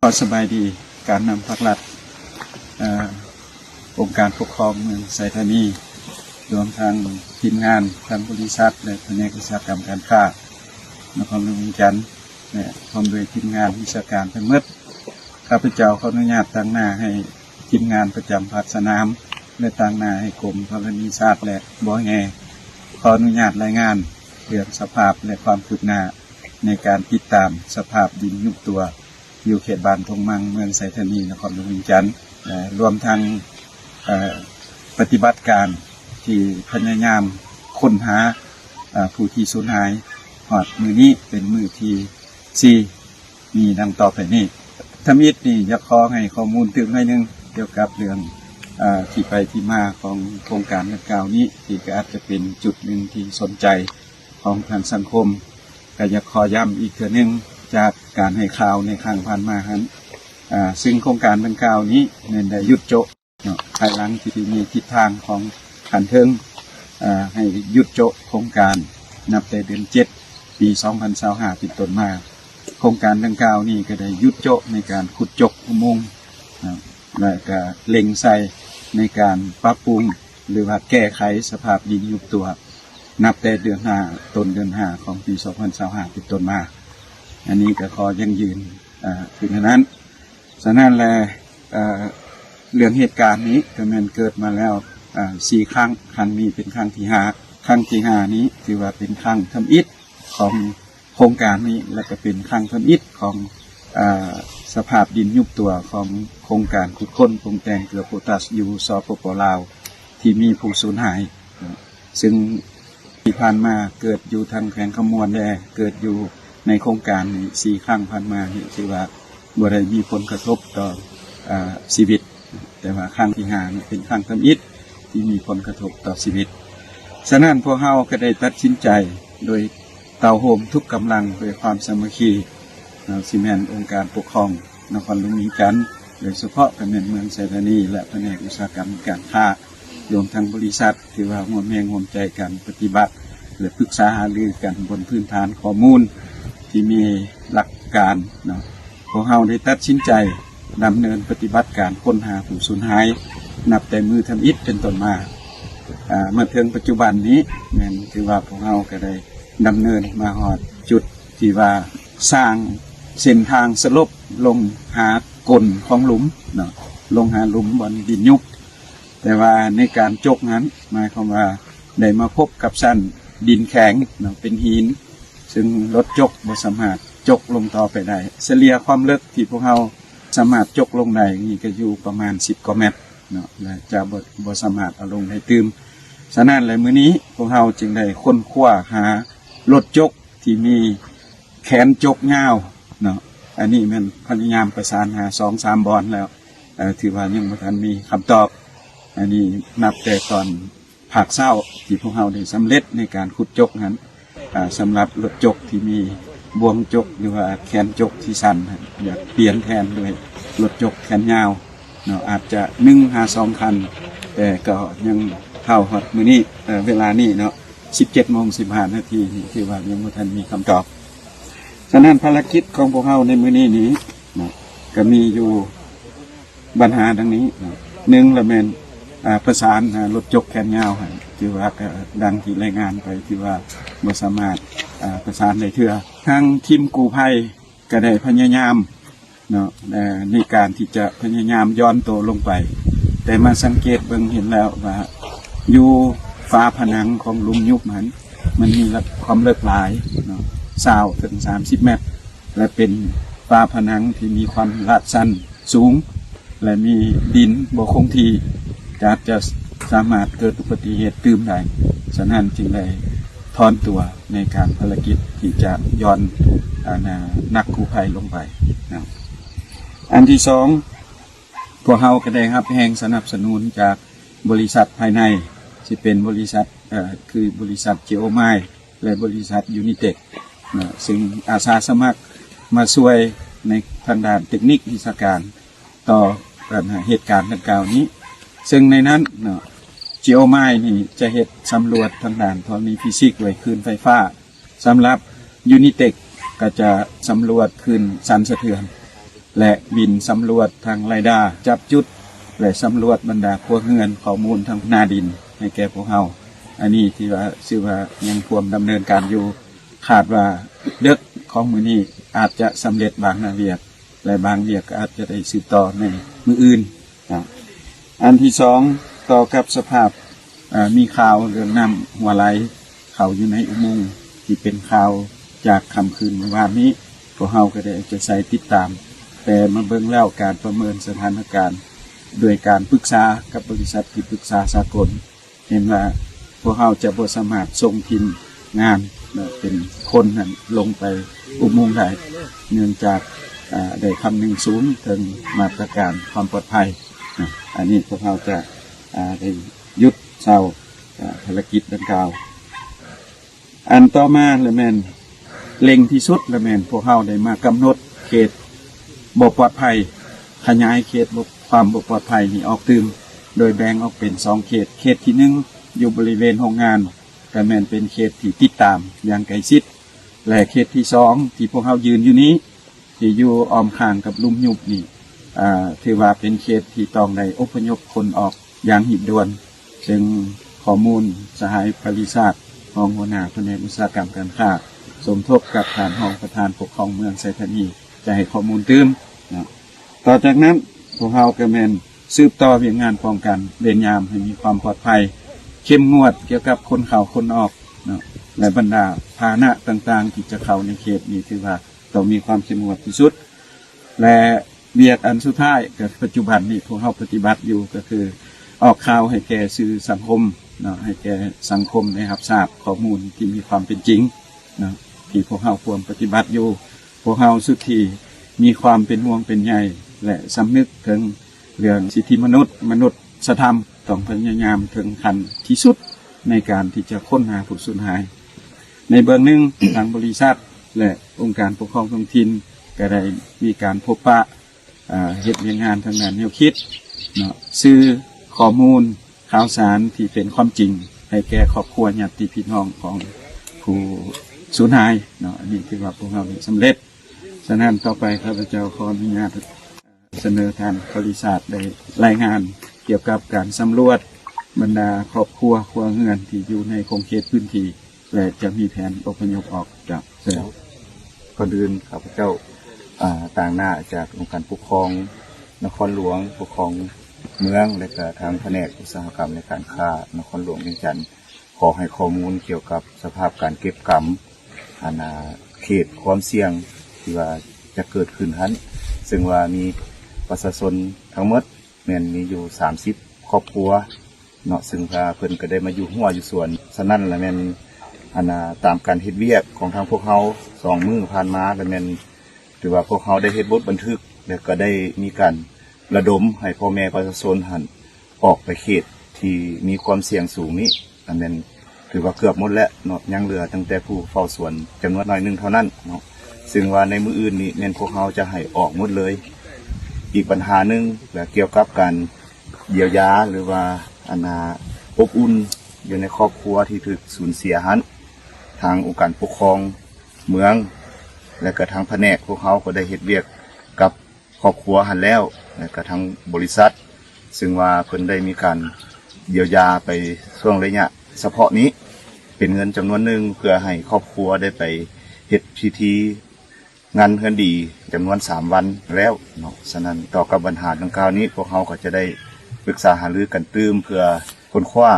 ຂໍສະບາຍດີການນຳພັກລັດ, ເອີ່ ອົງການປົກຄອງເມືອງໄຊທານີ, ລວມທັງທີມງານທາງບໍລິສັດ ແລະ ພະແນກອຸດສາຫະກຳການຄ້ານະຄອນຫຼວງວຽງຈັນ ແລະ ພ້ອມດ້ວຍທີມງານວິຊາການທັງໝົດ. ຂ້າພະເຈົ້າຂໍອະນຸຍາດຕາງໜ້າໃຫ້ທີມງານປະຈຳພາກສະໜາມ ແລະ ຕາງໜ້າໃຫ້ກົມທໍລະນີສາດ ແລະ ບໍ່ແຮ່ ຂໍອະນຸຍາດລາຍງານເລື່ອງສະພາບ ແລະ ຄວາມຄືບໜ້າໃນການຕິດຕາມສະພາບດິນຍຸບຕົວ ຢູ່ເຂດບ້ານທົ່ງມັງ ເມືອງໄຊທານີ ນະຄອນຫຼວງວຽງຈັນ ແລະ ລວມທັງ ເອີ່ ປະຕິບັດການທີ່ພະຍາຍາມຄົ້ນຫາ ເອີ່ ຜູ້ທີ່ສູນຫາຍ ຮອດມື້ນີ້ເປັນມື້ທີສີ່ ມີດັ່ງຕໍ່ໄປນີ້. ທຳອິດນີ້ຢາກຂໍໃຫ້ຂໍ້ມູນຕື່ມໜ້ອຍໜຶ່ງກ່ຽວກັບເລື່ອງ ເອີ່ ທີ່ໄປທີ່ມາຂອງໂຄງການດັ່ງກ່າວນີ້ ທີ່ກໍອາດຈະເປັນຈຸດໜຶ່ງທີ່ສົນໃຈຂອງທາງສັງຄົມ. ກໍຢາກຂໍຢ້ຳອີກເທື່ອໜຶ່ງ ຈາກການໃຫ້ຂ່າວໃນຄັ້ງຜ່ານມາຫັ້ນ ເຊິ່ງໂຄງການດັ່ງກ່າວນີ້ແມ່ນໄດ້ຢຸດໂຈະເນາະ ພາຍຫຼັງທີ່ມີທິດທາງຂອງຂັ້ນເທິງ ເອີ່ ໃຫ້ຢຸດໂຈະໂຄງການ ນັບແຕ່ເດືອນເຈັດ ປີສອງພັນຊາວຫ້າ ເປັນຕົ້ນມາ. ໂຄງການດັ່ງກ່າວນີ້ກໍໄດ້ຢຸດໂຈະໃນການຂຸດຈົກອຸໂມງ ເນາະ ແລະ ກໍເລັ່ງໃສ່ໃນການປັບປຸງ ຫຼືວ່າແກ້ໄຂສະພາບດິນຍຸບຕົວ ນັບແຕ່ເດືອນຫ້າ ຕົ້ນເດືອນຫ້າ ຂອງປີສອງພັນຊາວຫ້າ ເປັນຕົ້ນມາ. ອັນນີ້ກໍຂໍຢັ້ງຢືນ ເອີ່ ຄືແນວນັ້ນ. ສະນັ້ນແຫຼະ ເອີ່ ເລື່ອງເຫດການນີ້ກໍແມ່ນເກີດມາແລ້ວ ເອີ່ ສີ່ຄັ້ງ, ຄັ້ງນີ້ເປັນຄັ້ງທີຫ້າ. ຄັ້ງທີຫ້ານີ້ຖືວ່າເປັນຄັ້ງທຳອິດຂອງໂຄງການນີ້ ແລະ ກໍເປັນຄັ້ງທຳອິດຂອງ ເອີ່ ສະພາບດິນຍຸບຕົວຂອງໂຄງການຂຸດຄົ້ນປຸງແຕ່ງເກືອໂປຕາສຢູ່ ສປປ ລາວ ທີ່ມີຜູ້ສູນຫາຍ ເຊິ່ງທີ່ຜ່ານມາເກີດຢູ່ທາງແຂວງຄຳມ່ວນແດ່ ເກີດຢູ່ໃນໂຄງການນີ້ສີ່ຄັ້ງຜ່ານມານີ້ ຖືວ່າບໍ່ໄດ້ມີຜົນກະທົບຕໍ່ ເອີ່ ຊີວິດ, ແຕ່ວ່າຄັ້ງທີຫ້ານີ້ເປັນຄັ້ງທຳອິດທີ່ມີຜົນກະທົບຕໍ່ຊີວິດ. ສະນັ້ນພວກເຮົາກໍໄດ້ຕັດສິນໃຈໂດຍເຕົ້າໂຮມທຸກກຳລັງ ດ້ວຍຄວາມສາມັກຄີ ເນາະ ຊິແມ່ນອົງການປົກຄອງນະຄອນຫຼວງວຽງຈັນ ໂດຍສະເພາະກໍແມ່ນເມືອງໄຊທານີ ແລະ ພະແນກອຸດສາຫະກຳການຄ້າ ລວມທັງບໍລິສັດ ທີ່ວ່າຮ່ວມແຮງຮ່ວມໃຈກັນປະຕິບັດ ແລະ ປຶກສາຫາລືກັນບົນພື້ນຖານຂໍ້ມູນທີ່ມີຫຼັກການເນາະ. ພວກເຮົາໄດ້ຕັດສິນໃຈດຳເນີນປະຕິບັດການຄົ້ນຫາຜູ້ສູນຫາຍ ນັບແຕ່ມື້ທຳອິດເປັນຕົ້ນມາ. ເອີ່ ມາເຖິງປັດຈຸບັນນີ້ ແມ່ນຖືວ່າພວກເຮົາກໍໄດ້ດຳເນີນມາຮອດຈຸດ ທີ່ວ່າສ້າງເສັ້ນທາງສະຫຼົບລົງຫາກົ້ນຂອງຫຼຸມເນາະ, ລົງຫາຫຼຸມບ່ອນດິນຍຸບ. ແຕ່ວ່າໃນການຈົກນັ້ນ ໝາຍຄວາມວ່າໄດ້ມາພົບກັບຊັ້ນດິນແຂງເນາະ, ເປັນຫີນ, ເຊິ່ງລົດຈົກບໍ່ສາມາດຈົກລົງຕໍ່ໄປໄດ້. ສະເລ່ຍຄວາມເລິກທີ່ພວກເຮົາສາມາດຈົກລົງໄດ້ນີ້ກໍຢູ່ປະມານສິບກວ່າແມັດເນາະ ແລະ ຈະບໍ່ ບໍ່ສາມາດເອົາລົງໄດ້ຕື່ມ. ສະນັ້ນແຫຼະ ມື້ນີ້ພວກເຮົາຈຶ່ງໄດ້ຄົ້ນຄວ້າຫາລົດຈົກ ທີ່ມີແຂນຈົກຍາວເນາະ. ອັນນີ້ແມ່ນພະຍາຍາມປະສານຫາສອງສາມບ່ອນແລ້ວ ເອີ່ ຖືວ່າຍັງບໍ່ທັນມີຄຳຕອບ. ອັນນີ້ນັບແຕ່ຕອນພາກເຊົ້າທີ່ພວກເຮົາໄດ້ສຳເລັດໃນການຂຸດຈົກຫັ້ນ ເອີ່ ສຳລັບລົດຈົກທີ່ມີບ່ວງຈົກ ຫຼືວ່າແຂນຈົກທີ່ສັ້ນ ຢາກປ່ຽນແທນດ້ວຍລົດຈົກແຂນຍາວເນາະ ອາດຈະໜຶ່ງຫາສອງຄັນ ແຕ່ກໍຍັງເທົ່າຮອດມື້ນີ້ ເອີ່ ເວລານີ້ເນາະ ສິບເຈັດໂມງສິບຫ້ານາທີນີ້ ຖືວ່າຍັງບໍ່ທັນມີຄຳຕອບ. ສະນັ້ນ ພາລະກິດຂອງພວກເຮົາໃນມື້ນີ້ນີ້ເນາະ ກໍມີຢູ່ບັນຫາດັ່ງນີ້ເນາະ. ໜຶ່ງລະແມ່ນ ອາ ປະສານຫາລົດຈົກແຂນຍາວຫັ້ນ ຖືວ່າກໍດັ່ງທີ່ລາຍງານໄປ ຖືວ່າບໍ່ສາມາດ ອາ ປະສານໄດ້ເທື່ອ. ທາງທີມກູ້ໄພກໍໄດ້ພະຍາຍາມ ເນາະ ເອີ່ ໃນການທີ່ຈະພະຍາຍາມຢ່ອນໂຕລົງໄປ, ແຕ່ມາສັງເກດເບິ່ງເຫັນແລ້ວວ່າ ຢູ່ຝາຜະໜັງຂອງຫຼຸມຍຸບຫັ້ນ ມັນມີຄວາມເລິກຫຼາຍເນາະ ຊາວເຖິງສາມສິບແມັດ ແລະ ເປັນຝາຜະໜັງທີ່ມີຄວາມລາດຊັນສູງ ແລະ ມີດິນບໍ່ຄົງທີ່ ອາດຈະສາມາດເກີດອຸບັດຕິເຫດຕື່ມໄດ້. ສະນັ້ນຈຶ່ງໄດ້ຖອນຕົວໃນການພາລະກິດທີ່ຈະຢ່ອນ ອັນ ນັກກູ້ໄພລົງໄປນະ. ອັນທີສອງ ພວກເຮົາກໍໄດ້ຮັບແຮງສະໜັບສະໜູນຈາກບໍລິສັດພາຍໃນ ທີ່ເປັນບໍລິສັດ ເອີ່ ຄືບໍລິສັດ Geomine ແລະ ບໍລິສັດ Unitech ເນາະ ຊຶ່ງອາສາສະໝັກມາຊ່ວຍໃນທາງດ້ານເຕັກນິກວິຊາການ ຕໍ່ ອັນ ເຫດການດັ່ງກ່າວນີ້ ເຊິ່ງໃນນັ້ນເນາະ Geomine ນີ້ຈະເຮັດສຳຫຼວດທາງດ້ານທໍລະນີຟີຊິກ ຫຼື ຄື້ນໄຟຟ້າ, ສຳລັບ Unitech ກໍຈະສຳຫຼວດຄື້ນສັ່ນສະເທືອນ. ແລະ ບິນສຳຫຼວດທາງເຣດ້າ ຈັບຈຸດ ແລະ ສຳຫຼວດບັນດາຄົວເຮືອນ, ຂໍ້ມູນທາງໜ້າດິນໃຫ້ແກ່ພວກເຮົາ. ອັນນີ້ທີ່ວ່າ ຊື່ວ່າຍັງພວມດຳເນີນການຢູ່. ຄາດວ່າເດິກຂອງມື້ນີ້ອາດຈະສຳເລັດບາງໜ້າວຽກ ແລະ ບາງວຽກກໍອາດຈະໄດ້ສືບຕໍ່ໃນມື້ອື່ນນະ. ອັນທີສອງ ຕໍ່ກັບສະພາບ ເອີ ມີຂ່າວເລື່ອງນ້ຳຮົ່ວໄຫຼເຂົ້າຢູ່ໃນອຸໂມງ ທີ່ເປັນຂ່າວຈາກຄ່ຳຄືນມື້ວານນີ້, ພວກເຮົາກໍໄດ້ເອົາໃຈໃສ່ຕິດຕາມ, ແຕ່ມາເບິ່ງແລ້ວການປະເມີນສະຖານະການ ໂດຍການປຶກສາກັບບໍລິສັດທີ່ປຶກສາສາກົນ ເຫັນວ່າພວກເຮົາຈະບໍ່ສາມາດສົ່ງທີມງານເນາະ ເປັນຄົນນັ້ນລົງໄປອຸໂມງໄດ້ ເນື່ອງຈາກ ອາ ໄດ້ຄຳນຶງສູງເຖິງມາດຕະການຄວາມປອດໄພນະ. ອັນນີ້ພວກເຮົາຈະ ອາ ໄດ້ຢຸດເຊົາ ອາ ພາລະກິດດັ່ງກ່າວ. ອັນຕໍ່ມາລະແມ່ນ ເລັ່ງທີ່ສຸດລະແມ່ນ ພວກເຮົາໄດ້ມາກຳນົດເຂດບໍ່ປອດໄພ, ຂະຫຍາຍເຂດບໍ່ ຄວາມບໍ່ປອດໄພນີ້ອອກຕື່ມ, ໂດຍແບ່ງອອກເປັນສອງເຂດ. ເຂດທີໜຶ່ງ ຢູ່ບໍລິເວນໂຮງງານ ກໍແມ່ນເປັນເຂດທີ່ຕິດຕາມຢ່າງໃກ້ຊິດ ແລະ ເຂດທີສອງ ທີ່ພວກເຮົາຢືນຢູ່ນີ້ ທີ່ຢູ່ອ້ອມຂ້າງກັບລຸ່ມຍຸບນີ້ ອາ ຖືວ່າເປັນເຂດທີ່ຕ້ອງໄດ້ອົບພະຍົບຄົນອອກຢ່າງຮີບດ່ວນ, ເຊິ່ງຂໍ້ມູນສະຫາຍ ປະລິສາດ ຮອງຫົວໜ້າພະແນກອຸດສາຫະກຳການຄ້າ ສົມທົບກັບທ່ານຮອງປະທານປົກຄອງເມືອງໄຊທານີ ຈະໃຫ້ຂໍ້ມູນຕື່ມເນາະ. ຕໍ່ຈາກນັ້ນ ພວກເຮົາກໍແມ່ນສືບຕໍ່ວຽກງານປ້ອງກັນເວນຍາມໃຫ້ມີຄວາມປອດໄພ, ເຂັ້ມງວດກ່ຽວກັບຄົນເຂົ້າຄົນອອກເນາະ ແລະ ບັນດາພາຫະນະຕ່າງໆ ທີ່ຈະເຂົ້າໃນເຂດນີ້ ຖືວ່າຕ້ອງມີຄວາມເຂັ້ມງວດທີ່ສຸດ ແລະ ວຽກອັນສຸດທ້າຍ ກໍປັດຈຸບັນນີ້ພວກເຮົາປະຕິບັດຢູ່ ກໍຄືອອກຂ່າວໃຫ້ແກ່ສື່ສັງຄົມເນາະ ໃຫ້ແກ່ສັງຄົມໄດ້ຮັບຊາບຂໍ້ມູນທີ່ມີຄວາມເປັນຈິງເນາະ ທີ່ພວກເຮົາພວມປະຕິບັດຢູ່. ພວກເຮົາສຸດທີ່ມີຄວາມເປັນຫ່ວງເປັນໃຍ ແລະ ສຳນຶກເຖິງເລື່ອງສິດທິມະນຸດ, ມະນຸດສະທຳ, ຕ້ອງພະຍາຍາມເຖິງຂັ້ນທີ່ສຸດໃນການທີ່ຈະຄົ້ນຫາຜູ້ສູນຫາຍ. ໃນເບື້ອງໜຶ່ງ ທາງບໍລິສັດ ແລະ ອົງການປົກຄອງທ້ອງຖິ່ນ ກໍໄດ້ມີການພົບປະ ອາ ເຮັດວຽກງານທາງດ້ານແນວຄິດເນາະ, ສື່ຂໍ້ມູນຂ່າວສານທີ່ເປັນຄວາມຈິງ ໃຫ້ແກ່ຄອບຄົວຍາດຕິພີ່ນ້ອງຂອງຜູ້ສູນຫາຍເນາະ. ອັນນີ້ຖືວ່າພວກເຮົາໄດ້ສຳເລັດ. ສະນັ້ນ ຕໍ່ໄປຂ້າພະເຈົ້າຂໍອະນຸຍາດສະເໜີທ່ານປະລິສາດໄດ້ລາຍງານກ່ຽວກັບການສຳຫຼວດບັນດາຄອບຄົວ ຄົວເຮືອນທີ່ຢູ່ໃນຂົງເຂດພື້ນທີ່ ແລະ ຈະມີແຜນອົບພະຍົບອອກ. ເຈົ້າ ເຊີນ. ກ່ອນອື່ນ ຂ້າພະເຈົ້າ ອາ ຕາງໜ້າຈາກອົງການປົກຄອງນະຄອນຫຼວງ, ປົກຄອງເມືອງ ແລະ ກະທາງພະແນກອຸດສາຫະກຳ ແລະ ການຄ້ານະຄອນຫຼວງວຽງຈັນ ຂໍໃຫ້ຂໍ້ມູນກ່ຽວກັບສະພາບການເກັບກຳ ອັນ ອາ ເຂດຄວາມສ່ຽງທີ່ວ່າຈະເກີດຂຶ້ນຫັ້ນ, ເຊິ່ງວ່າມີປະຊາຊົນທັງໝົດແມ່ນມີຢູ່ສາມສິບຄອບຄົວເນາະ, ເຊິ່ງວ່າເພິ່ນກໍໄດ້ມາຢູ່ຮົ້ວຢູ່ສວນ. ສະນັ້ນລະແມ່ນ ອັນ ອາ ຕາມການເຮັດວຽກຂອງທາງພວກເຮົາສອງມື້ຜ່ານມາລະແມ່ນ ຖືວ່າພວກເຮົາໄດ້ເຮັດບົດບັນທຶກ ແລະ ກໍໄດ້ມີການລະດົມໃຫ້ພໍ່ແມ່ປະຊາຊົນຫັ້ນ ອອກໄປເຂດທີ່ມີຄວາມສ່ຽງສູງນີ້ ອັນແມ່ນຖືວ່າເກືອບໝົດແລ້ວເນາະ, ຍັງເຫຼືອຕັ້ງແຕ່ຜູ້ເຝົ້າສວນຈຳນວນໜ້ອຍໜຶ່ງເທົ່ານັ້ນເນາະ, ເຊິ່ງວ່າໃນມື້ອື່ນນີ້ແມ່ນພວກເຮົາຈະໃຫ້ອອກໝົດເລີຍ. ອີກບັນຫາໜຶ່ງ ແລະ ກ່ຽວກັບການຢຽວຢາ ຫຼືວ່າ ອັນນາ ອົບອຸ່ນຢູ່ໃນຄອບຄົວທີ່ຖືກສູນເສຍຫັ້ນ, ທາງອົງການປົກຄອງເມືອງ ແລະ ກະທາງພະແນກພວກເຮົາກໍໄດ້ເຮັດວຽກກັບ ຄອບຄົວຫັ້ນແລ້ວ ແລະ ກະທາງບໍລິສັດ ເຊິ່ງວ່າເພິ່ນໄດ້ມີການຢຽວຢາໄປຊ່ວງໄລຍະສະເພາະນີ້ ເປັນເງິນຈຳນວນໜຶ່ງ ເພື່ອໃຫ້ຄອບຄົວໄດ້ໄປເຮັດພິທີງານເຮືອນດີຈຳນວນສາມວັນແລ້ວເນາະ. ສະນັ້ນ ຕໍ່ກັບບັນຫາດັ່ງກ່າວນີ້ ພວກເຮົາກໍຈະໄດ້ປຶກສາຫາລືກັນຕື່ມ ເພື່ອຄົ້ນຄວ້າ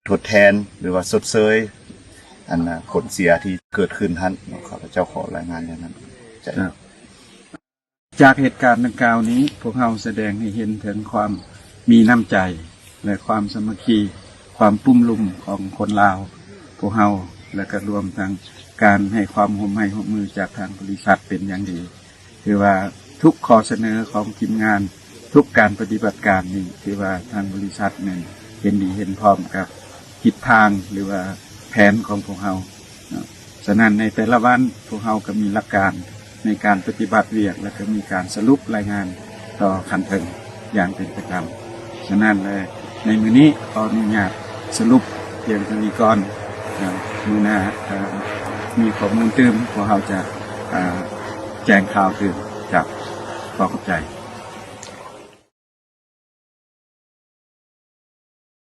ທົດແທນ ຫຼືວ່າຊົດເຊີຍ ອັນນາ ຜົນເສຍທີ່ເກີດຂຶ້ນຫັ້ນເນາະ. ຂ້າພະເຈົ້າຂໍລາຍງານຢ່າງນັ້ນ. ຈາກເຫດການດັ່ງກ່າວນີ້ ພວກເຮົາສະແດງໃຫ້ເຫັນເຖິງຄວາມມີນ້ຳໃຈ ແລະ ຄວາມສາມັກຄີ, ຄວາມປຸ້ມລຸມຂອງຄົນລາວ ພວກເຮົາ ແລະ ກະລວມທັງການໃຫ້ຄວາມຮ່ວມໄມ້ຮ່ວມມືຈາກທາງບໍລິສັດເປັນຢ່າງດີ. ຖືວ່າທຸກຂໍ້ສະເໜີຂອງທີມງານ, ທຸກການປະຕິບັດການນີ້ ຖືວ່າທາງບໍລິສັດແມ່ນເຫັນດີເຫັນພ້ອມກັບທິດທາງ ຫຼືວ່າແຜນຂອງພວກເຮົາເນາະ. ສະນັ້ນ ໃນແຕ່ລະວັນ ພວກເຮົາກໍມີຫຼັກການໃນການປະຕິບັດວຽກ ແລະ ກໍມີການສະຫຼຸບລາຍງານຕໍ່ຂັ້ນເທິງຢ່າງເປັນປະຈຳ. ສະນັ້ນແລະ ໃນມື້ນີ້ຂໍອະນຸຍາດສະຫຼຸບພຽງເທົ່ານີ້ກ່ອນ. ເອີ ມື້ໜ້າ ເອີ ມີຂໍ້ມູນຕື່ມ ພວກເຮົາຈະ ເອີ ແຈ້ງຂ່າວຕື່ມ. ເຈົ້າ. ຂໍຂອບໃຈ.